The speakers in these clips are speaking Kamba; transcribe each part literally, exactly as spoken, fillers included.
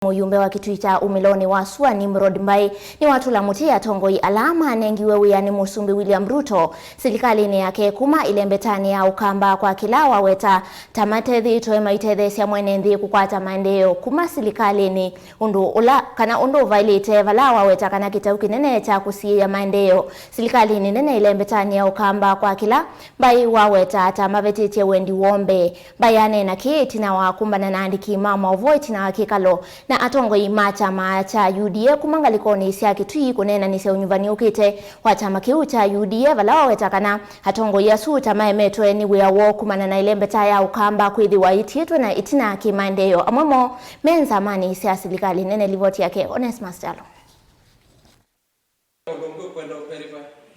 Mũyumbe wa Kitui kya Umĩlonĩ wa Sua, Nimrod Mbai, nĩwatũla mũtĩ atongoi ala manengiwe wĩa nĩ Mũsumbĩ William Ruto silikalĩnĩ yake kuma ĩlembetanĩ ya Ũkamba, kwa kĩla waweta ta matethĩĩtwe maitetheesya mwene nthĩ kũkwata maendeeo kuma silikalĩnĩ, ũndũ ũla, kana ũndũ ũvaĩlĩte, vala waweta kana kĩtau kĩnene kya kũsiĩĩa maendeeo silikalĩnĩ nene ĩlembetanĩ ya Ũkamba, kwa kĩla Mbai waweta ta mavetĩtye wendi woo mbee. Mbai aneena kĩĩ ĩtina wa kũmbana na andĩki ma maũvoo ĩtina wa kĩkalo na atongoi ma kyama kya U D A kuma ngalĩkonĩ sya Kitui kũneenanĩsya ũnyuvani ũkĩte wa kyama kĩu kya U D A, vala waweta kana atongoi asu ta maemetwe nĩ wĩa woo kumana na ĩlembeta ya Ũkamba kwĩthĩwa yĩtiĩtwe na ĩtina kĩmaendeeo. Amwe moo me nzamanĩ sya silikalĩ nene. Livoti yake Onesmus Kyalo.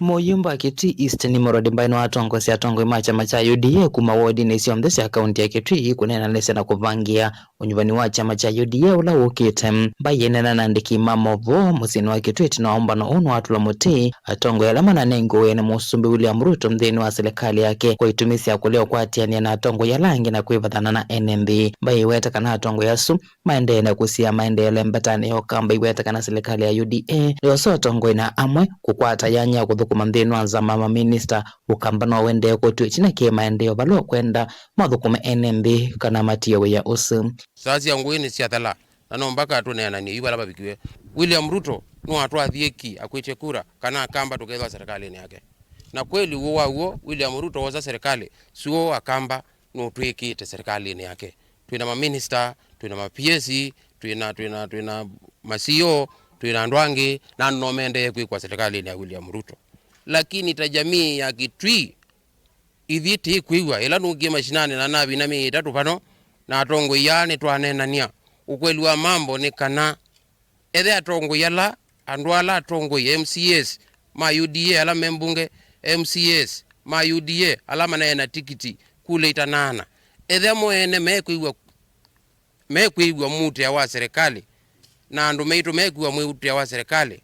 Mũyumbe wa Kitui East Nimrod Mbai nĩwatongoesya atongoi ma kyama kya U D A kuma wodinĩ syonthe sya kaunti ya Kitui kũneenanĩsya na kũvangĩa ũnyuvani wa kyama kya U D A ũla wũkĩte. Mbai aineena na andĩki ma maũvoo mũsyĩnĩ wa Kitui ĩtina wa ũmbano ũũ nĩwatũla mũtĩ atongoi ala mananengiwe wĩa nĩ Mũsumbĩ William Ruto nthĩnĩ wa silikalĩ yake kwa itumi sya kũlea ũkwatĩanĩa na atongoi ala angĩ na kwĩvathana na ene nthĩ. Mbai aiweta kana atongoi asu maendee na kũsiĩĩa maendeeo ĩlembetanĩ ya Ũkamba, aiweta kana silikalĩ ya U D A nĩyosa ũtongoi na amwe kũkwata yanya ya kũthũkũma nthĩnĩ wa nzama ya maminista. Ũkamba no ũendee kũtw'a ĩtina kĩ maendeeo vala ũkwenda mathũkũme ene nthĩ kana matie wĩa ũsu. Saa sya ngũĩ nĩsyathela, na no mbaka tũneenanie yu vala vavikiwe. William Ruto nĩwatwathie ki akwĩtye kura kana Akamba tũkethwa serikalĩnĩ yake. Na kweli w'o wa w'o, William Ruto wosa serikalĩ, suo Akamba nũtwĩkĩte serikalĩnĩ yake. Twĩna maminista, twĩna ma P S, twĩna, twĩna, twĩna ma C E O, twĩna andũ angĩ, na andũ no maendee kwĩkwa serikalĩnĩ ya William Ruto. Lakini ta jamii ya Kitui, ithyĩ tĩkwĩw'a. Ĩla nũkie mashinani na navina myei ĩtatũ vano, na atongoi aa nĩtwaneenania. Ukweli wa mambo nĩ kana, ethe atongoi ala, andũ ala atongoi, M C As ma U D A ala me mbunge, M C As ma U D A ala manaĩ na tikiti kula itanaana, ethe mo ene mekwĩw'a, mekwĩw'a muutĩa wa serikali, na andũ maitũ mekwĩw'a muutĩa wa serikali,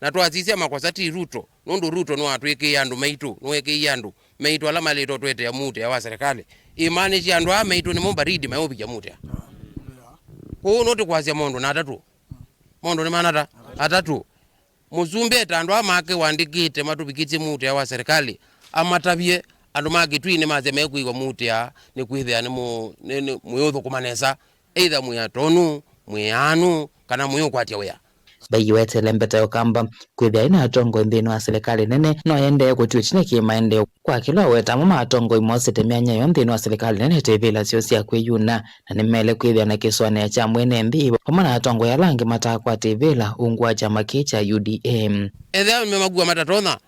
na twasisya makosa ti Ruto, nũndũ Ruto nĩwatwĩkĩie andũ maitũ, nĩwekĩie andũ maitũ ala maĩlĩte ũtwetea muutĩa wa serikali. Imaanisha andũ aa maitũ nĩmo baridi meũvikya muutĩa. Kwoou no tũkwasya maũndũ na atatũ. Maũndũ nĩ mana ta atatũ. Mũsumbĩ eta andũ aa make wandĩkĩte matũvikĩsye muutĩa wa serikali, amatavye andũ ma Kitui nĩmasya mekwĩw'a muutĩa nĩkwĩthĩa nĩ mũ-, nĩ, nĩ mwĩũthũkũma nesa, either mwĩ atonu, mwĩ aanu, kana mwĩũkwatya wĩa. Mbai aiweta ĩlembeta ya Ũkamba kwĩthĩa ĩna atongoi nthĩnĩ wa silikalĩ nene no ĩendee kũtw'a ĩtina kĩ maendeeo. Kwa kĩla waweta, amwe ma atongoi mosete myanya yoo nthĩnĩ wa silikalĩ nene ta ivĩla syoo sya kwĩyuna, na nĩmaĩle kwĩthĩa na kĩsũanĩo kya mwene nthĩ vamwe na atongoi ala angĩ mataakwata ivĩla ungu wa kyama kĩĩ kya U D A. Ethĩwa nĩmakua matatonya,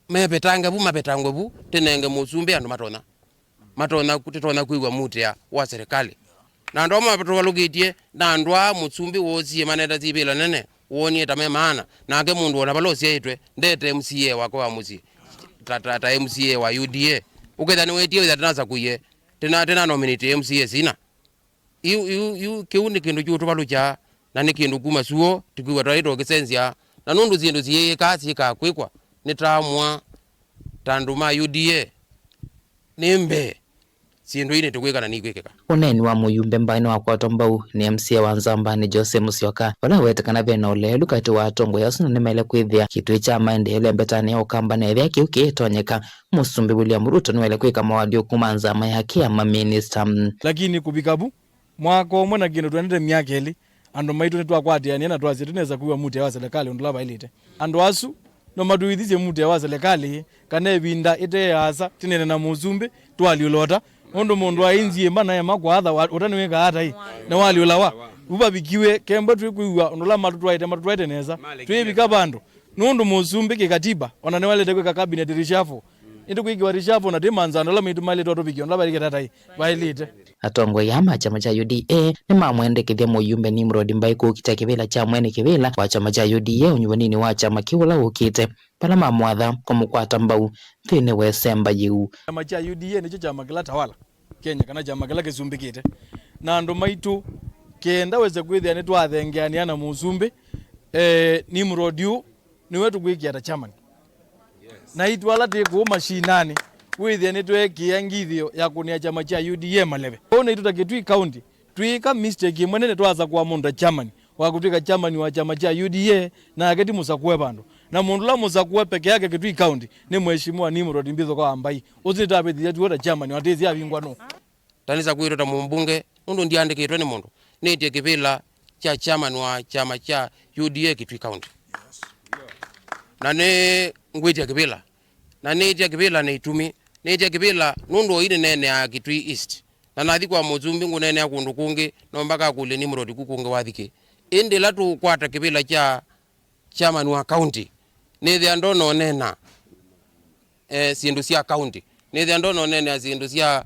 mevetange vu, mavetangwe vu, tũnenge mũsumbĩ andũ matonya, matonya, tũtonya kwĩw'a muutĩa wa serikali. Na andũ amwe matũvalũkĩtye, na andũ aa mũsumbĩ woosie maneta syĩvĩla nene, woonie ta me maana, nake mũndũ o na vala ũsyaĩtwe, ndete M C A wake wa mũsyĩ, ta, ta, ta M C A wa U D A. Ũkethĩa nĩwetie wĩthĩa tĩnasakũie, tĩna, tĩna nominate M C A sina. Yu, yu, yu, kĩu nĩ kĩndũ kĩũtũvalũkya, na nĩ kĩndũ kuma suo, tũkwĩw'a twaĩ tũkĩsenzya. Na nũndũ syĩndũ syĩĩkaa syĩkaa kwĩkwa, nĩtaamũa ta andũ ma U D A, nĩ mbee syĩndũ ii nĩtũkwĩka na nikwĩkĩka. Ũneeni wa mũyumbe Mbai nĩwakwatwa mbau nĩ M C A wa Nzambanĩ Jose Musyoka, vala waweta kana ve na ũleelu katĩ wa atongoi asu na nĩmaĩle kwĩthĩa kĩtw'ĩ kya maendeeo ĩlembetanĩ ya Ũkamba, na ethĩa kĩu kĩitonyeka, Mũsumbĩ William Ruto nĩwaĩle kwĩka moalyũku ma nzama yake ya maminista. Lakini kũvika vu, mwaka ũmwe na kĩndũ tũendete myaka ĩlĩ, andũ maitũ nĩtwakwatĩanĩa na twasya tũnesa kwĩw'a muutĩa wa silikalĩ ũndũ ũla vaĩlĩte. Andũ asu no matwĩw'ĩthisye muutĩa wa silikalĩ kana ĩvinda ĩte yaasa tũneene na mũsumbĩ twalyũlota. Nũndũ mũndũ aĩ nziĩma na ema kwa atha, wa-, ũta nĩwĩkaa ata ĩ? Nĩwalyũlawa. Vu vavikiwe, kemba twĩkwĩw'a ũndũ ũla matũtwaĩte, matũtwaĩte nesa. Twĩvika vandũ. Nũndũ mũsumbĩ kĩkatiba, ona nĩwaĩlĩte kwĩka cabinet reshuffle. Ĩndĩ kwĩkĩwa reshuffle na twĩmanza andũ ala maitũ maĩlĩte ũtũvikĩa ũndũ ũla vaĩlĩte ata ĩ? Vaĩlĩte. Atongoi aa ma kyama kya U D A nĩmamwendekethya mũyumbe Nimrod Mbai kũkita kĩvĩla kya mwene kĩvĩla wa kyama kya U D A ũnyuvaninĩ wa kyama kĩu ũla ũkĩte, vala mamwatha kũmũkwata mbau nthĩnĩ wa ĩsemba yĩu. Kyama kya U D A nĩkyo kyama kĩla tawala Kenya, kana kyama kĩla kĩsumbĩkĩte. Na andũ maitũ, kenda wese kwĩthĩa nĩtwathengeanĩa na mũsumbĩ, eh, Nimrod yu nĩwe tũkwĩkĩa ta chairman. Naitũ ala twĩ kũu mashinani, wĩthĩe nĩtweekĩa ngithĩo ya kũnĩa kyama kya U D A maleve. Kwoou naitũ ta Kitui County, Twĩĩka mistake ĩmwe nene, twasakũa mũndũ ta chairman wa kũtw'ĩka chairman wa kyama kya U D A, nake ti mũsakũe vandũ. Na mũndũ ũla mũsakũe peke yake Kitui County nĩ Mheshimiwa Nimrod Mbithuka wa Mbai. Ũsu nĩtavĩthisya tuo ta chairman, atĩsĩ avingwa nũũ? Ta nĩsakũĩtwe ta mũmbunge, nũndũ ndiandĩkĩtwe nĩ mũndũ. Nĩĩtye kĩvĩla kya chairman wa kyama kya U D A Kitui County. Na nĩ ngwĩtya kĩvĩla. Na nĩĩtya kĩvĩla nĩ itumi. Nĩĩtya kĩvĩla nũndũ oĩ nĩneeneaa Kitui East. Na nathi kwa mũsumbĩ ngũneenea kũndũ kũngĩ, no mpaka akũlye Nimrod ku kũngĩ wathi kĩ. Ĩndĩ ĩla tũkwata kĩvĩla kya chairman wa county, nĩthĩa ndona ũneena, eh, syĩndũ sya county. Nĩthĩa ndona ũneenea syĩndũ sya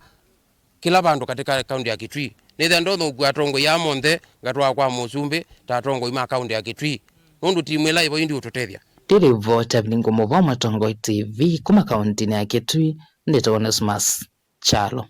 kĩla vandũ katika kaunti ya Kitui. Nĩthĩa ndonya ũkua atongoi aa monthe ngatwaa kwa mũsumbĩ ta atongoi ma kaunti ya Kitui, nũndũ timu ĩla ĩvo yu ndiũtũtethya. Ndĩlivoti Avilingu Mũvoo, Matongoi T V, kuma kauntinĩ ya Kitui, nĩtawa Onesmus Kyalo.